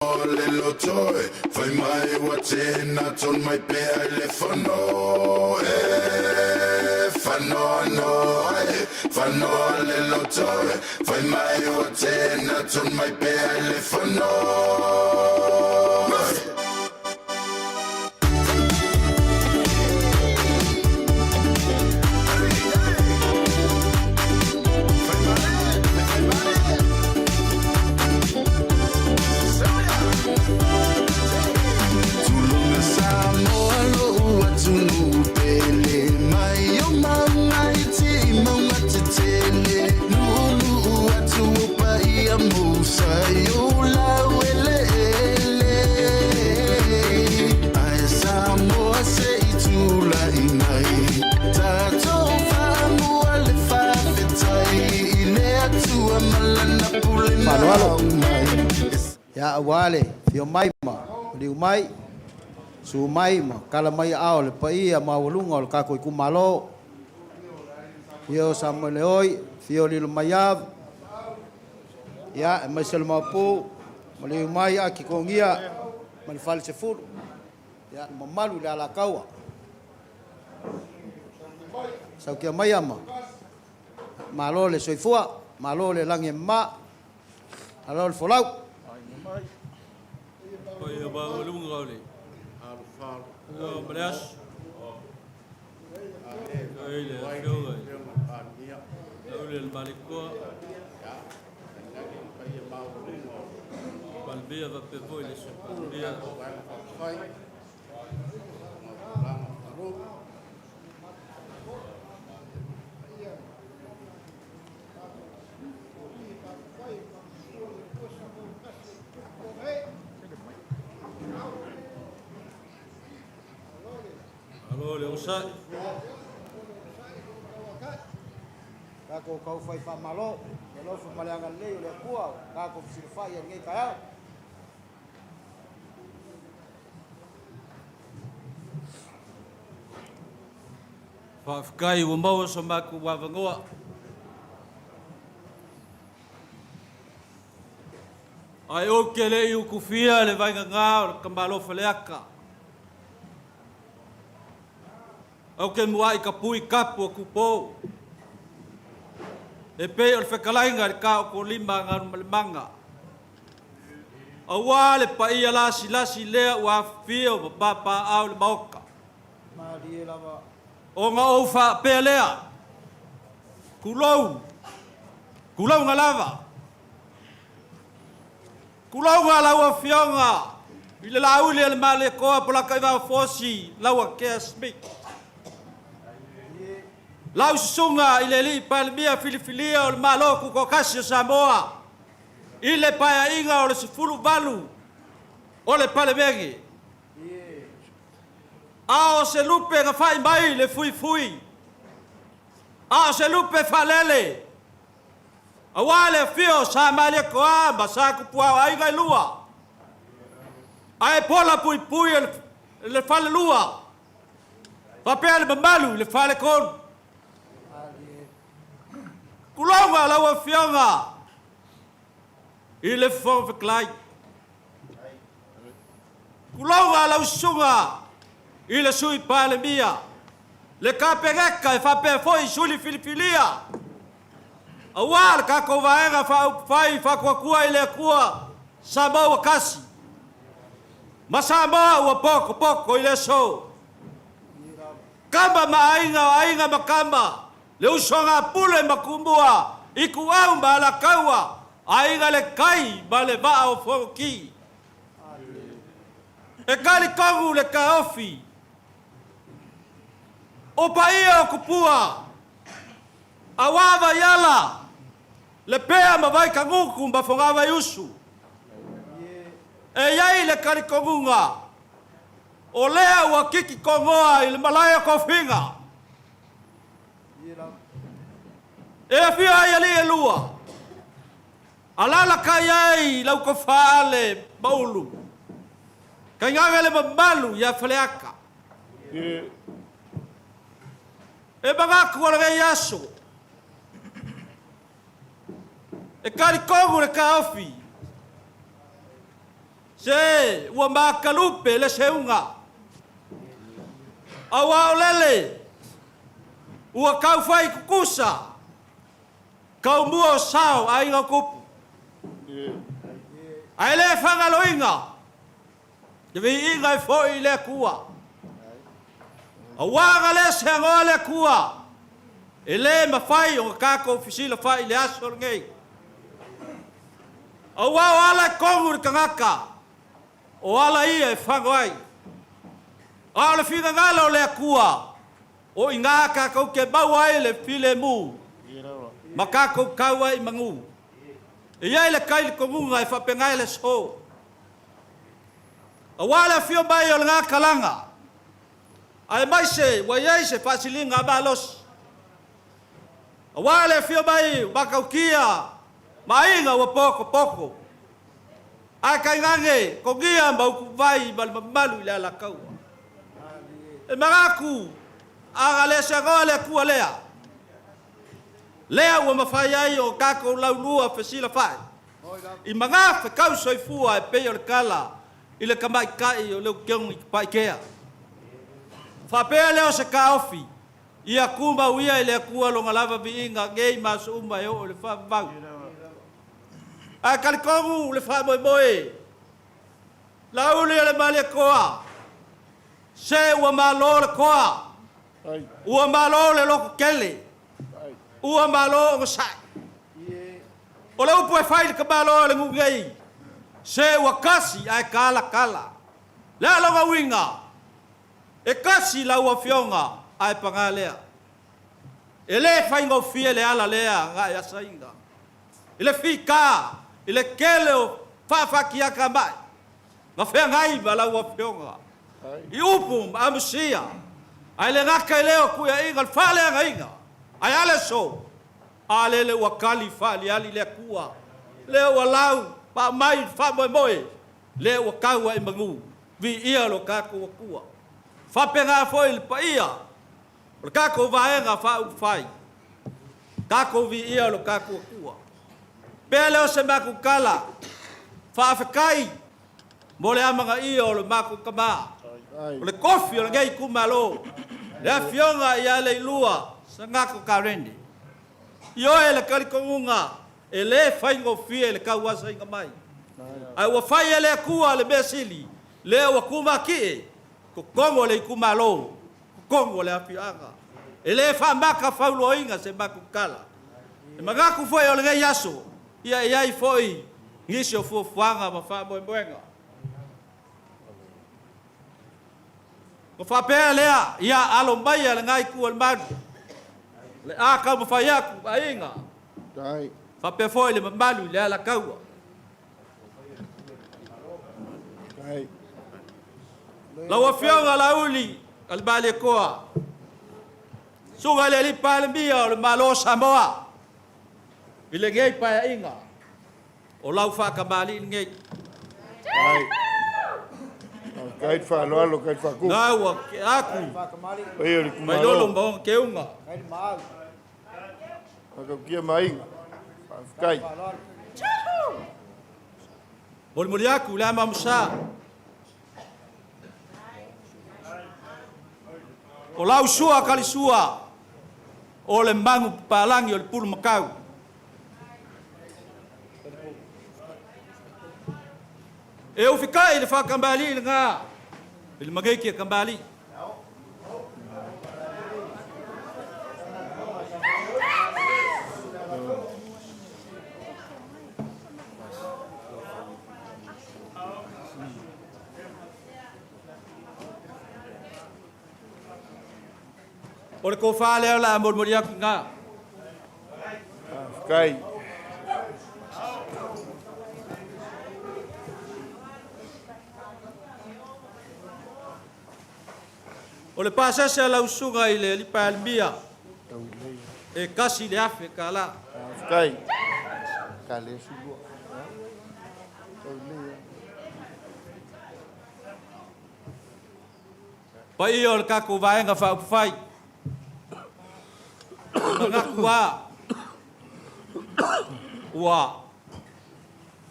Le loto e fai mai ua tena ton mai pea i le fono e fano no e fano le loto e fai mai ua tena ton mai pea i le fono. Tulona Samoa lo'u atunuu pele mai o mauga iti i mauga tetele nuunuu atu o paia mousa i ou laueleele ae Samoa se i tulai mai tatou faamua le faafetai i le Atua ma lana pule na Faaaloalo. aumai. Ia aua le afio mai ma maliu mai, susu mai ma tala mai aao le paia maualuga o le tatou itumalo. Afio Samoeleoi, afio Lilomaiava, ia aemaise le Maopu, maliu mai Aki Togia ma le Falesefulu, ia le mamalu i le Alataua. Sautia maia ma malo le soifua, malo le lagi e mama, malo le folau. Paia maualuga o le ao ma le aso. I le afioga i le Sauli Alii Palemia faapea foi le Sui Palemia. Malo le onosai. Tatou taufai faamalo, le alofa ma le agalelei o le Atua ua tatou fesilafai ai i lenei taeao. Faafetai ua maua so matou avanoa. Ae ou te le i utufia le vaigagā o le tamaloa Faleata. Ou te muai tapui tapu o Tupo. E pei o le fetalaiga i le taotolima a Galumalemana. Aua le paia lasilasi lea ua afifio ma papaaao i le Maota. Malie lava. Ona ou faapea lea, tulou, tulouna lava. Tulouna lau Afioga i le Laauli a le Malietoa Polataivao Fosi Lauatea Smith. Lau susuga i le Alii Palemia filifilia o le Malo Tutoatasi o Samoa i le Paeaiga o le 18 o le Palemene. A o se lupe na fai mai le fuifui, a o se lupe faalele, aua le afio o Sa Malietoa ma Sa Tupuao aiga e lua, ae pola puipui e le falelua, faapea le mamalu i le faletolu. Tulouna lau Afioga i le Fofoga Fetalai. Tulouna lau susuga i le Sui Palemia, le Kapeneta e faapea foi suli filifilia, aua le tatou Vaega Faaupufai Faatuatua i le Atua Samoa ua tasi, ma Samoa ua potopoto i le aso. Tama ma Aiga o Aiga ma Tama, le usoga a Pule ma Tumua, Ituau ma Alataua, Aiga le Tai ma le Vaa o Fonoti. E talitonu le taofi o paia o tupua, aua Vaiala, Lepea ma Vaitagutu ma Fogavaiusu. E i ai le talitonuga o lea ua titi togoa i le malae o tofiga. E afio ai alii e lua, alalatai ai lau tofa Ale ma Ulu, tainane le mamalu ia Faleata. E manatu o lenei aso, e talitonu le taofi. Se ua makalupe le seuga. Auā o lele ua tau fai tutusa taumua o sao aiga o tupu. Ae le faagaloina le viiga e foi i le Atua. Aua na le seanoa le Atua, e le mafai ona tatou fesilafai i le aso lenei. Aua o ala e tonu i le tagata, o ala ia e fago ai. A o le finagalo o le Atua, o i ina tatou te maua ai le filemu ma tatou tau ai i manu. E i ai le talitonuga e faapena ai le aso. Aua le afio mai o lena talaga, aemaise ua i ai se faasiliga malosi. Aua le afio mai o Matautia ma aiga ua potopoto, ae tainane Togia ma Utuvai ma le mamalu i le Alataua. E manatu a na le seanoa le Atua lea, lea ua mafai ai ona tatou laulua fesilafai i magafetau soifua e pei o le tala i le tamaitai o Leutego i Tapaikea. Faapea lea o se taofi, ia tumau ia i le Atua lona lava viiga nei ma aso uma e oo i le faavavau. Ae talitonu le faamoemoe, Laauli o le Malietoa, se ua malo le toa, ua malo le lototele, ua malo onosai. O le upu e fai i le tamaloa o le nuu nei, se ua tasi ae talatala. O le a lona uiga? E tasi lau Afioga ae paga lea, e le faigofie le ala lea na e asaina i le fita i le tele o faafatiatamai na feagai ma lau Afioga i upu ma amusia, ae le gata i lea o tuiaiga o le faaleagaina. Ae a le aso? A lele ua tali faaliali le Atua, lea ua lau ma aumai le faamoemoe, lea ua tau ai i manu, viia lo tatou Atua. Faapena foi le paia o le tatou Vaega Faaupufai, tatou viia lo tatou Atua. Pea lea o se matou tala, faafetai mo le amanaia o le matou tama, o le tofi o lenei itumalo, le Afioga ia Leilua Sagako Kareni. Ioe le talitonuga e le faigofie le tauasaina mai, ae ua fai e le Atua le mea sili, lea ua tumatie totonu o le itumalo, totonu o le afioaga. E le faamatafauloaina se matou tala. E manatu foi o lenei aso, ia e i ai foi nisi o fuafuaga ma faamoemoega. Ona faapea lea, ia alo maia lena itu o le malu, o le a taumafai atu aiga, faapea foi le mamalu i le Alataua. Lau Afioga Laauli Alimalietoa, Susuga i le Alii Palemia o le Malo o Samoa i lenei Paeaiga, o lau faatamalii lenei. Faafetai le faaaloalo, kai le faakupu. Na ua tea atu Paia o le Vailolo itumalo. ma ona teuga. Faatautia ma aiga. Faafetai. Molimoli atu le ama amusa. O lau sua kalisua o le magu papalagi o le pulumakau. E ufikai le faakamalii lena i le mageiki a kamalii. O le tofa lea o le a molimoli atu i ina. Faafetai. O le pasese a lau susuga i le Alii Palemia e $1,000. Faafetai. Ka le sulua. Paia o le tatou Vaega Faaupufai, e manatu lava ua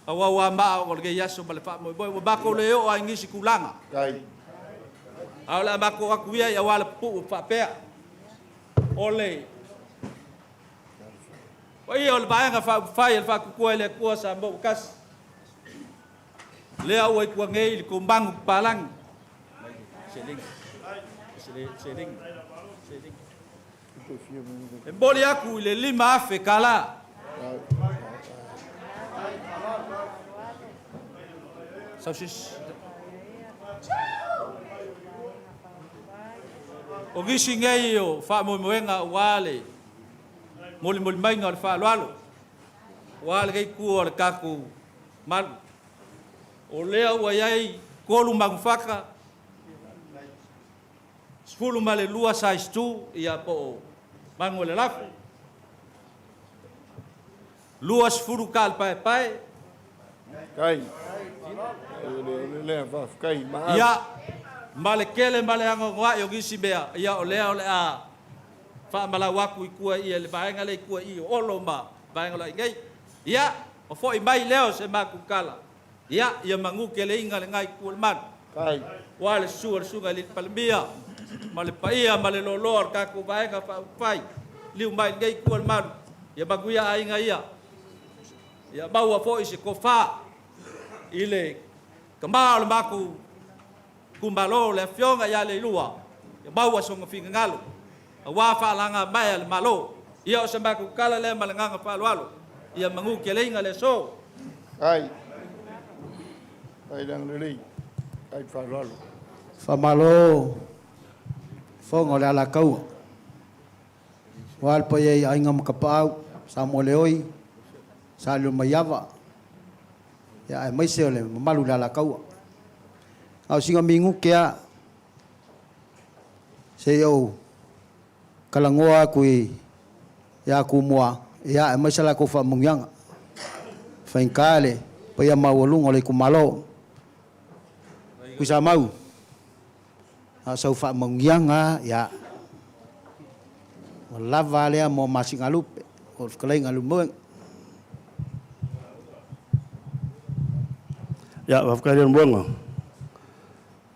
Auauamaa ona o lenei aso ma le faamoemoe. Ua matou le oo lava i nisi tulaga, ae o le a matou o atu ia aua le pupuu faapea, o le paia o le Vaega Faaupufai a le Faatuatua i le Atua Samoa ua Tasi, lea ua i tua nei i le tou manupapalagi. E momoli atu i le $5,000. O nisi nei o faamoemoega aua le molimoli maiga o le faaaloalo aua lenei itu o le tatou malu. O lea ua i ai 3 manufata, 12 size 2 ia po o manu o le lafo, 20 taalupaepae. Ia, ma le tele ma le anoanoai o nisi mea, ia o lea o le a faamalau atu i tua i le vaega lea i tua i o Olo ma vaega o lo o i ai nei. Ia, ona foi mai lea o se matou tala, ia, ia manuteleina lena itu o le malu, aua le susu o le Susuga i le Palemia ma le paia ma le loaloa o le tatou Vaega Faaupufai, liliu mai i lenei itu o le malu, ia manuia aiga ia, ia maua foi se tofa i le tama o le matou itumalo le Afioga ia Leilua, ia maua sona finagalo aua faalagamaea a le Malo. Ia o se matou tala lea ma le agaga faaaloalo, ia manuteleina le aso. Faafetai. Faafetai le agalelei. Faafetai le faaaloalo. Faamalo fofoga o le Alataua, aua le paia i Aiga ma Tapaau, Samoeleoi, Saleomaiava, aemaise o le mamalu i le Alataua. A o sina minute lava se i ou talanoa atu ia Tumua, aemaise a latou faamanuiaga. E faigata le paia maualuga o le itumalo. Tuisamau, a o sau faamanuiaga lava, ia, ua lava a lea mo masigalupe o le fetalaiga a Leulumoega. Ia, faafetai Leulumoega.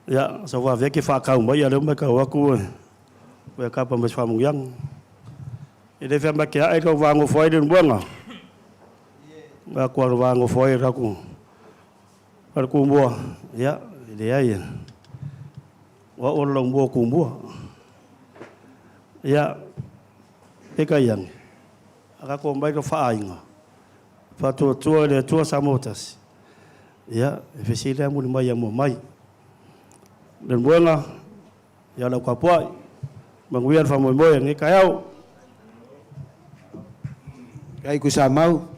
Ia, sau vave e te faatau mai, a o lea ua matau atu ua e tapa ma si faamanuiaga. E le fai mai te ae lou va nofo ai Leulumoega. Ua atu lava va nofo ai le fale Tumua, ia, e leai, o au o le laumua o Tumua. Ia, peitai ane, a tatou omai loa faa-aiga, Faatuatua i le Atua Samoa ua Tasi, ia, e fesili lava Mulimai ia Muamai. Leulumoega, ia lau tapuai, manuia le faamoemoe o lenei taeao. Faafetai Tuisamau.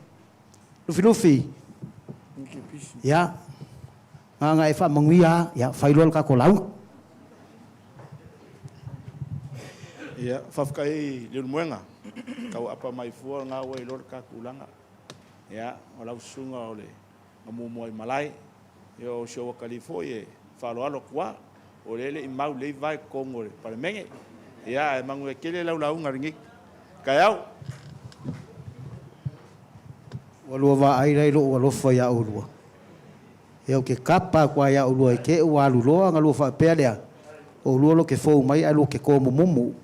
Lufilufi, ia, na ona e faamanuia lava, ia fai loa le tatou lauga. Ia, faafetai Leulumoega, tau aapa mai fua lena ua iloa le ta tulaga. Ia, o lau susuga o le Gamuamuaimalae, ia o si ou atalii foi e faaaloalo atu lava, o lea e le i mau i lenei vae i totonu o le Palemene. Ia, ae manuia tele lau lauga i lenei taeao. Ua lua vaai la i lou alofa ia oulua. Ia ou te kapa atu lava ia oulua i te i ua alu loa ona lua faapea lea, o oulua lo te fou mai ae lua te tomumumu.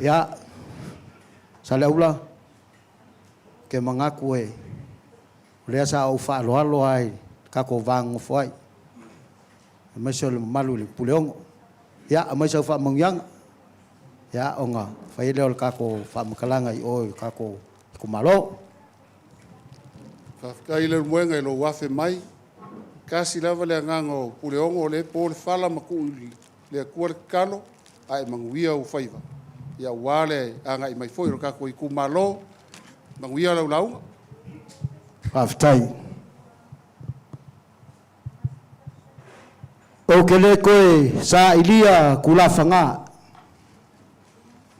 Ia, Saleaula, ou te manatu e, o lea sa ou faaaloalo lava i le tatou va nonofo ai, aemaise o le mamalu i le Puleono. Ia, aumai sau faamanuiaga, ia, ona fai ai lea o le tatou faamatalaga i o i le tatou itumalo. Faafetai Leulumoega i lou afe mai. Tasi lava le agaga o Puleono, o lea e po le fala ma tuu i le Atua le tatalo, ae manuia ou faiva aua le agai mai foi o le tatou itumalo. Manuia lau lauga. Faafetai. Ou te le toe sailia tulafaga,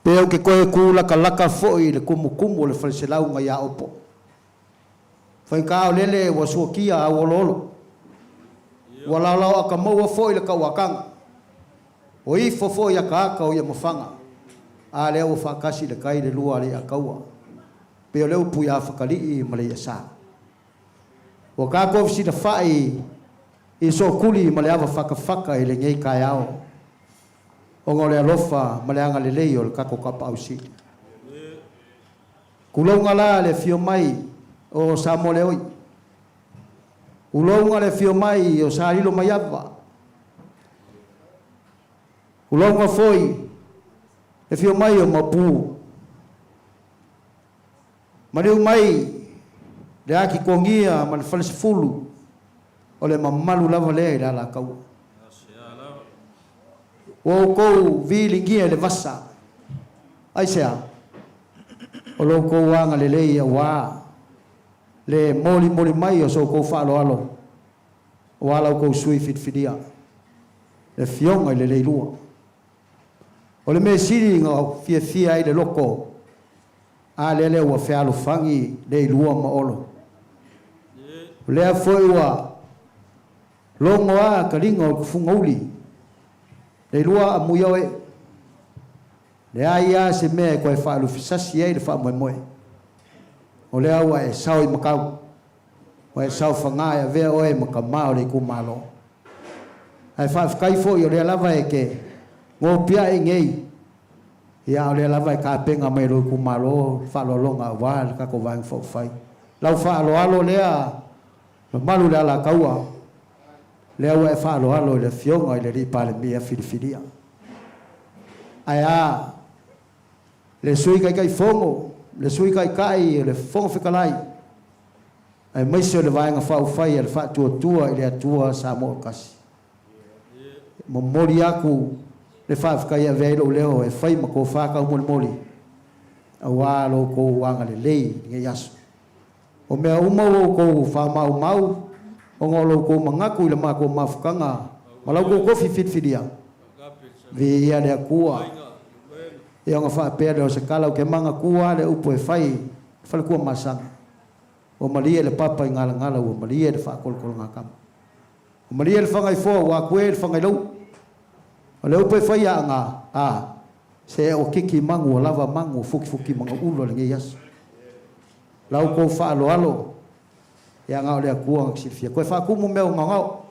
pe ou te toe tulakalaka foi i le tumutumu o le faleselauga ia Opo. Faigata o lele ua suakia auoloolo, ua laolaoaka maua foi le tauataga, ua ifo foi akaaka o Iamafaga, a lea ua faatasi le tai le lua a le Iataua, pei o le upu ia Fakalii ma le Iasa. Ua kākou fesilafaʻi i sookuli ma le ava fakafaka i lenei taeao, ona o le alofa ma le agalelei o le tatou Tapaau Sili. Tulouna la le afio mai o Samoa-le-oi. Tulouna le afio mai o Salilo Maiava. Tulouna foi le afio mai o Maopu. Maliu mai le Atitogia ma le Falesefulu, o le mamalu lava lea i le Alataua. Ua outou viligia i le vasa, aisea? O lo outou agalelei aua le molimoli mai o so outou faaaloalo aua la outou sui filifilia, le Afioga i le Leilua. O le mea sili na fiafia ai le loto, a lele ua fealofani Leilua ma Olo. O lea foi ua logo a taliga o le tufuga uli, Leilua amuia oe. Leai a se mea e toe faalufisasi ai le faamoemoe. O lea ua e sao i Makau, ua e saofaga e avea oe ma tama o le itumalo. Ae faafetai foi o lea lava e te gopia'i nei, ia o lea lava e tapena mai e lou itumalo le faaaloaloga aua le tatou Vaega Faaupufai. Lau faaaloalo lea mamalu i le Alataua, lea ua e faaaloalo i le Afioga i le Alii Palemia filifilia. Ae a le Sui Taitaifono, le Sui Taitai o le Fofoga Fetalai, aemaise o le Vaega Faaupufai a le Faatuatua i le Atua Samoa Tasi. E momoli atu le faafetai e avea ai lou leo e fai ma tofa taumolimoli aua lo outou agalelei i lenei aso. O mea uma ua outou faamaumau ona o lo outou manatu i le matou mafutaga ma la outou tofi filifilia. Viia le Atua. Ia ona faapea lea o se tala, ou te manatua lava le upu e fai i le faletua masaga. Ua malie le papa i galagala, ua malie le faatolotologatama. Ua malie le fagaifoa, ua atue le fagailou. O le upu e fai a aga, a, se o kiki manu, ua lava manu, ua fukifuki manu ula lenei aso. La outou faaaloalo, ia na o le Atua na te silafia. Toe faatumu mea o gaogao,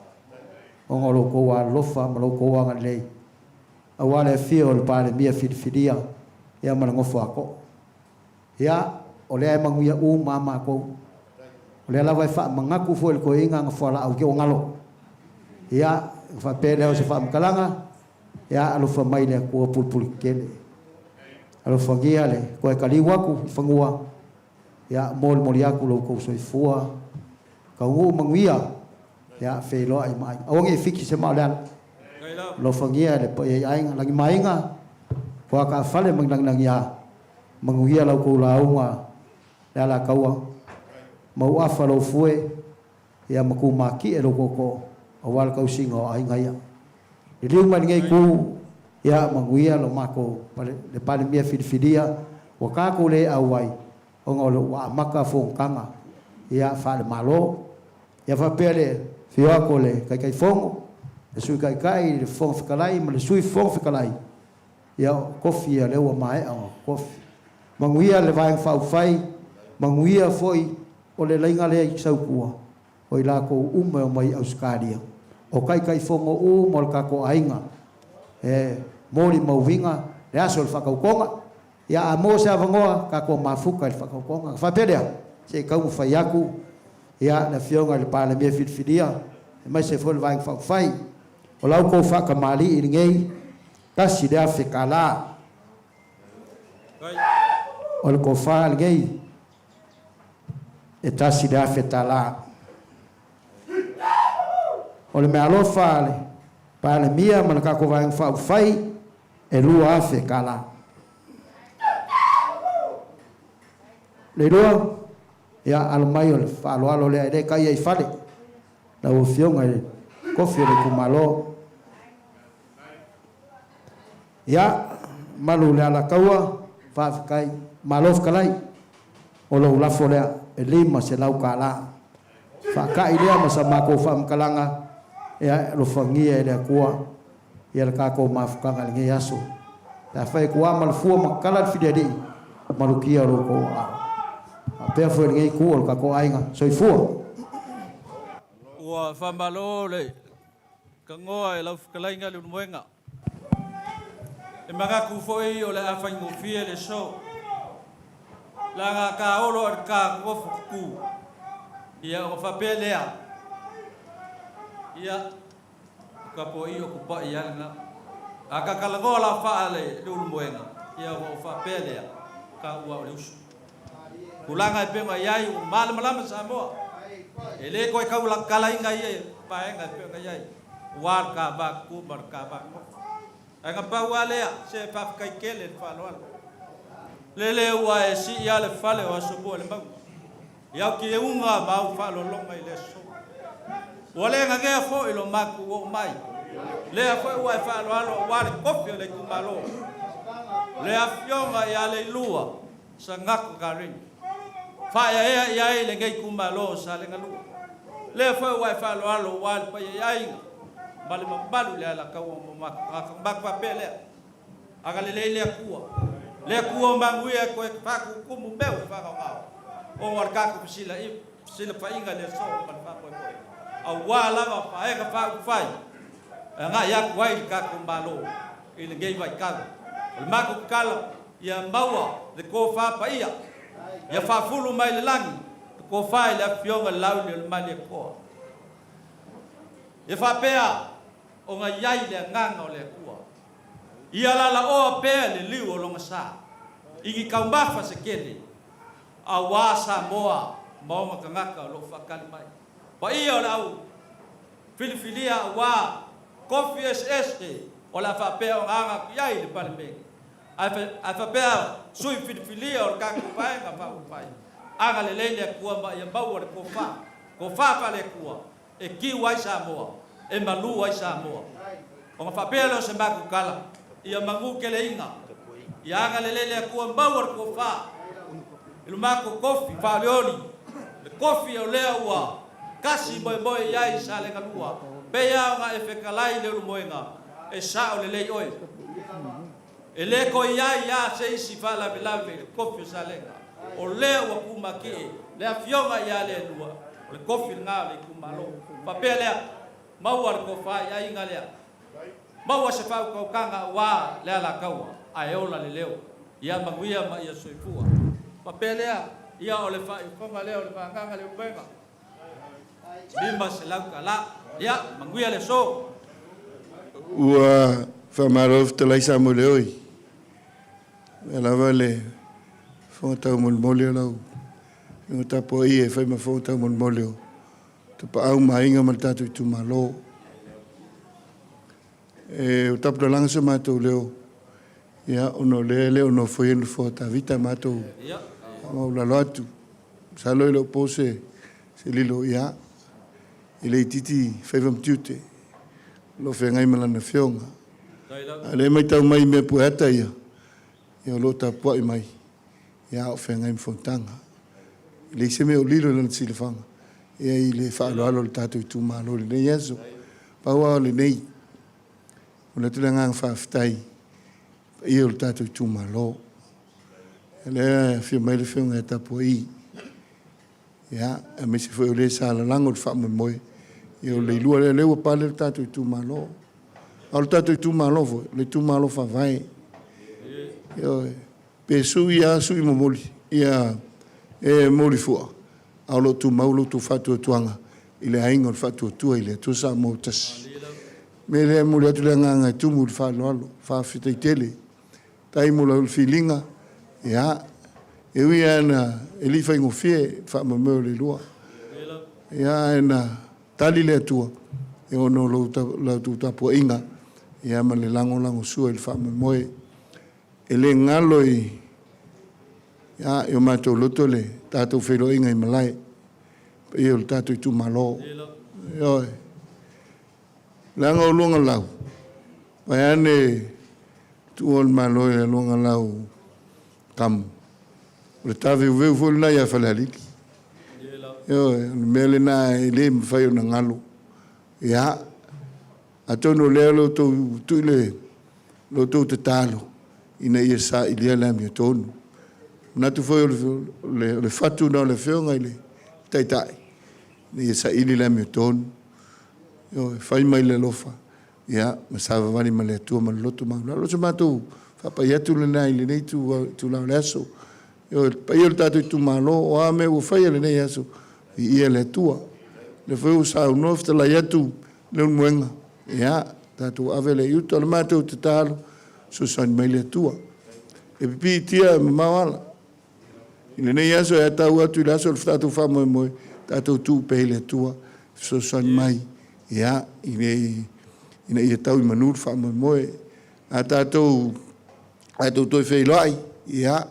ona o lo outou alolofa ma lo outou agalelei, aua le afio o le Palemia filifilia, ia ma le nofo a too. Ia, o lea e manuia uma a matou. O lea lava e faamanatu foi i le toeaina ana fualaau ke ua galo. Ia, ona faapea lea o se faamatalaga, ia, alofa mai le Atua pulepuletetele. Alofagia le toe taliu atu i fanua, ia, molimoli atu lo outou soifua, taunuu manuia, ia, feiloai ma aiga. Aua ne i fiki se maa o le ala. Alofagia le paia i aiga, lagimaiga, toataafale ma ni lagilagia. Manuia la outou lauga le Alataua, mauafa lou fue, ia ma tumatie lou tootoo aua le tausiga o aiga ia. Liliu mai lenei itu, ia manuia lo matou le Palemia filifilia ua tatou le auai ona o le ua amata fonotaga ia faale-Malo. Ia faapea le afio atu o le Taitaifono, le Sui Taitai, le Fofoga Fetalai ma le Sui Fofoga Fetalai. Ia, o kofi ia lea ua maea ona kofi. Manuia le Vaega Faaupufai, manuia foi o le laina lea i Sautua, o i latou uma e omai i Ausetalia. O Taitaifono uma o le tatou aiga e molimauina le aso o le faatautoga. Ia, a maua se avanoa, tatou mafuta i le faatautoga. Ona faapea lea, se i taumafai atu ia le Afioga i le Palemia filifilia, aemaise foi le Vaega Faaupufai. O la outou faatamalii lenei, $1,000. O le tofa lenei, e $1,000. O le meaalofa a le Palemia ma le tatou Vaega Faaupufai, e $2,000. Leilua, ia alo mai o le faaaloalo lea e le taia i fale. Lau Afioga i le Kofi o le itumalo. Ia, malu le Alataua, faafetai. Malo fetalai, o lou lafo lea e $500. Faata'i lea ma sa matou faamatalaga, ia alofagia e le Atua ia le tatou mafutaga i lenei aso. Pe afai e tuā ma le fua ma tatala le filialii, malutia lo outou aao. Faapea foi i lenei itu o le tatou aiga. Soifua! Ua faamalo le kagoa e lau fetalaiga Leulumoega. E manatu foi o le a faigofie le aso. Leaga ka olo a le ka nofo tutu, ia ona faapea lea, ia, o tapuai o tupai lava lena. A ta talanoa la faa le Leulumoega, ia ona ou faapea lea, taua o le uso. Tulaga e pei ona i ai ua malamalama Samoa, e le toe tau kalaina ia vaega e pei ona i ai, aua le ta va tutu ma le ta va nofo. Ae na pau lava lea, se faafetai tele i le faaaloalo. Lele ua e sii lava le fale o Asomua i le mauga, i au tiuga ma au faaaloaloga i le aso. Ua le nanea foi lo matou oo mai, lea foi ua e faaaloalo aua le tofi o le itumalo, le Afioga ia Leilua Sagako Karini. Faaeaea i ai lenei itumalo o Salega 2. Lea foi ua e faaaloalo aua le paia i aiga ma le mamalu i le Alataua ma o matou faapea lea. Agalelei le Atua, le Atua o manuia e toe faatutumu mea ua faagaogao ona o le tatou fesilafaiga i le aso ma le faamoemoe aua lava vaega faaupufai e agai atu ai le tatou Malo i lenei vaitau. O le matou tatalo, ia maua le tofa paia, ia faafulu mai le lagi le tofa i le Afioga i le Lauli o le Malietoa. Ia faapea ona i ai le agaga o le Atua. Ia lalaoa pea le liu o lona sa i ni taumafa se tele, aua Samoa ma ona tagata o lo o faatali mai. Paia o le au filifilia aua kofi eseese o le a faapea ona aga atu i ai le Palemene. Ae faapea sui filifilia o le tatou Vaega Faaupufai, agalelei le Atua ma ia maua le tofa, tofa faale-Atua e kiu ai Samoa, e malu ai Samoa. Ona faapea lea o se matou tala, ia magu keleiga, ia agalelei le Atua maua le tofa i lo matou tofi faaolioli, le tofi o lea ua kasi moemoe i ai Salega 2, pei lava ona e fetalai i le ulumoega, e sao lelei oe. E le toe i ai lava se isi faalavelave i le tofi o Salega, o lea ua tumatie le afioga ia Lealua, o le tofi lena o le itumalo. Faapea lea, maua le tofa i aiga lea, maua se faautautaga aua le alataua, ae ola le leo. Ia manuia ma ia soifua. Faapea lea, ia o le faaiufoga lea o le vagaga le upega. 500 tala. Ia, manuia le aso. Ua faamalo le fetalai Samoeleoi. Mea lava le fofoga taumolimoli o lau afioga tapuai e fai ma fofoga taumolimoli o Tapaau ma Aiga ma le tatou itumalo. E ua tapulalaga so matou leo, ia, ona o lea e le o nofoia le nofoa o Tavita matou faamaulalo atu. Masalo e le o po se lilo, ia, e le itiiti faiva ma tiute o lo o feagai ma lana afioga. A o lea e matau mai i mea pueata ia, ia o lo o tapuai mai, ia a o feagai ma fonotaga. E leai se mea o lilo i lana silafaga, ia i le faaaloalo o le tatou itumalo i lenei aso. Pau lava o lenei, momoli atu le agaga faafetai i le paia o le tatou itumalo. O lea e afio mai le afioga ia Tapuai, ia, aemaise foi o le sa lalago i le faamoemoe, ia o le Leilua lea, lea ua pale le tatou itumalo. A o le tatou itumalo foi, o le itumalo faavae. Ioe. Pe sui lava sui momoli, ia e momoli fua, a o lo o tumau lo outou faatuatuaga i le aiga o le faatuatua i le Atua Samoa ua tasi. O le mea lea e momoli atu le agaga e tumu i le faaaloalo, faafetai tele. Faafetai mo lau filiga, ia, e ui lava ina e le i faigofie le faamoemoe o le lua, ia, ae na tali le Atua e ono o la outou tapuaiga, ia, ma le lagolagosua i le faamoemoe. E le galo i, ia, i o matou loto le tatou feiloaiga i malae, paia o le tatou itumalo. Ioe. Leaga o Luagalau, vaeane tuua le Malo i Luagalau kamu, o le taveuveu foi lena ia Falealili. Ioe, o le mea lena e le mafai ona galo. Ia, atonu o lea lo outou tui le lo outou tatalo ina ia sailia le amiotonu. Manatu foi o le fatu na o le afioga i le Taitai, ina ia saili le amiotonu. Ioe, fai mai le alofa, ia, ma savavali ma le Atua ma le loto maualalo. O se matou faapai atu lena i lenei itula o le aso. Ioe, le paia o le tatou itumalo, o a mea ua faia i lenei aso, viia le Atua. O lea foi ua saunoa fetalai atu Leulumoega, ia, tatou ave lea i uta. O le matou tatalo, fesoasoani mai le Atua. E pipiitia e mamao ala. I lenei aso e tau atu i le aso o le tatou faamoemoe, tatou tuu pea i le Atua e fesoasoani mai, ia, ina ia tau i manu le faamoemoe. A tatou, a tatou toe feiloai, ia,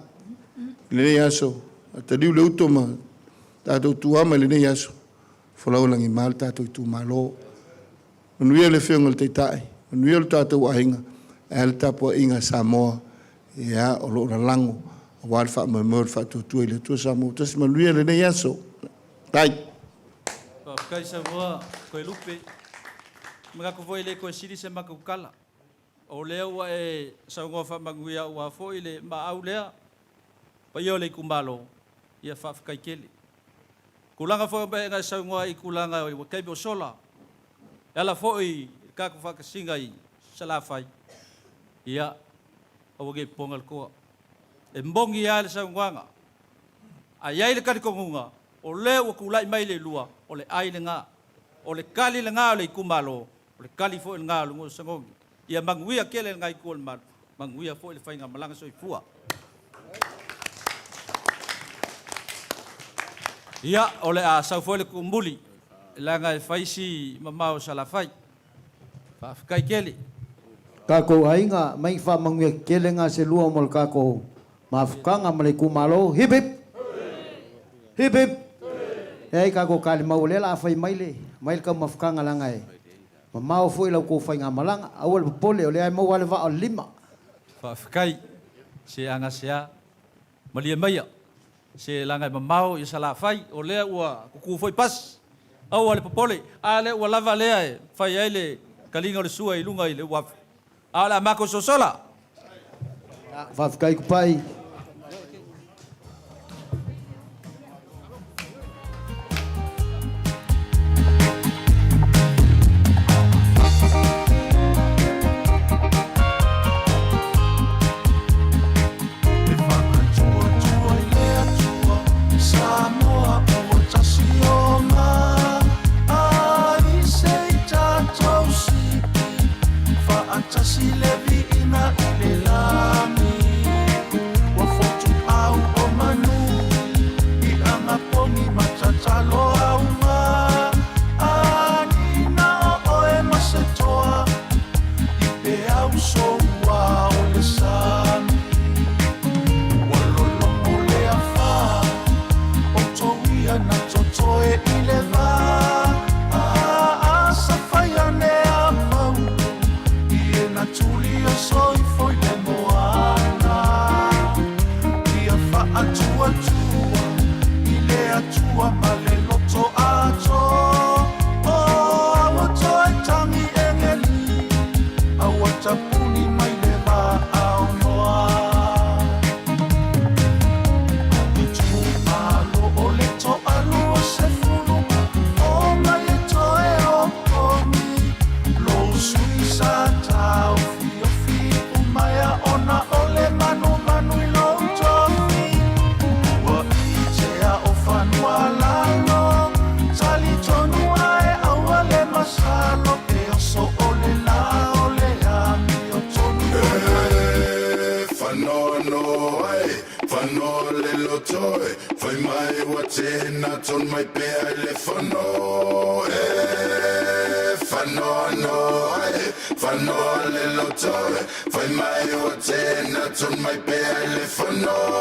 i lenei aso, a taliu le uto ma tatou tuama i lenei aso, folau lagima le tatou itumalo. Manuia le Afioga i le Taitai, manuia le tatou aiga, ae a le tapuaiga a Samoa, ia, o lo o lalago aua le faamoemoe o le Faatuatua i le Atua Samoa ua tasi. Manuia lenei aso. Tai. Faafetai saunoa Toelupe. Manatu foi e le toe sili se matou tala. O lea ua e saunoa faamanuia aua foi le maau lea, paia o le itumalo, ia faafetai tele. Tulaga foi o mea na e saunoa ai i tulaga i taimi o sola, e ala foi i le tatou faatasiga i Salafai, ia, aua ne i pona le toa. E moni lava le saunoaga, ae i ai le talitonuga, o lea ua tulai mai le lua, o le ai lena. O le tali lena o le itumalo, o le tali foi lena o le nuu o Sagogi. Ia manuia tele lena itu o le malu, manuia foi le faigamalaga soifua. Ia, o le a sau foi le tuumuli, leaga e fai si mamao o Salafai. Faafetai tele. Tatou aiga, mai faamanuia tetele ga se lua mo le tatou mafutaga ma le itumalo. Hip hip! Hip hip! E ai tatou talimau o lea o le a fai mai le mai le taumafataga leaga e mamao foi la outou faigamalaga. Aua le popole, o lea e maua lava le vaa o le lima. Faafetai se aga sea malie maia se laga e mamao i Salafai o lea ua tutu foi pasi. Aua le popole, a lea ua lava lea e fai ai le taliga o le sua i luga i le uafu. A o le a matou sosola. Faafetai Tupai. E faatuatua i le Atua, Samoa ua tasi ona ai se i tatou siki, faatasi le viiga i le lagi. Ua fotuau o manu i agapogi ma tatalo auga, anina o oe ma se toa i peau soua o le sami. Ua lologo le afa o touia na totoe i le va, a safai ane a pau i e na tuli o soifo i le moana. Ia faatuatua i le Atua ma le loto ato, o aua toe tagi egeli, aua tapuni mai le vaao noa. Itumalo o le toalua sefulu, o mai e toe opogi, lou sui sa taofiofi umaea ona o le manumanu i lou tofi. Ua itea o fanua lalo, talitonu ae aua le masalo, e oso o le la o le amiotonu. E fanoano ai, fanoa le loto e, fai mai ua tena ton mai pea i le fono. E fanoano ai, fanoa le loto e, fai mai ua tena ton mai pea i le fono.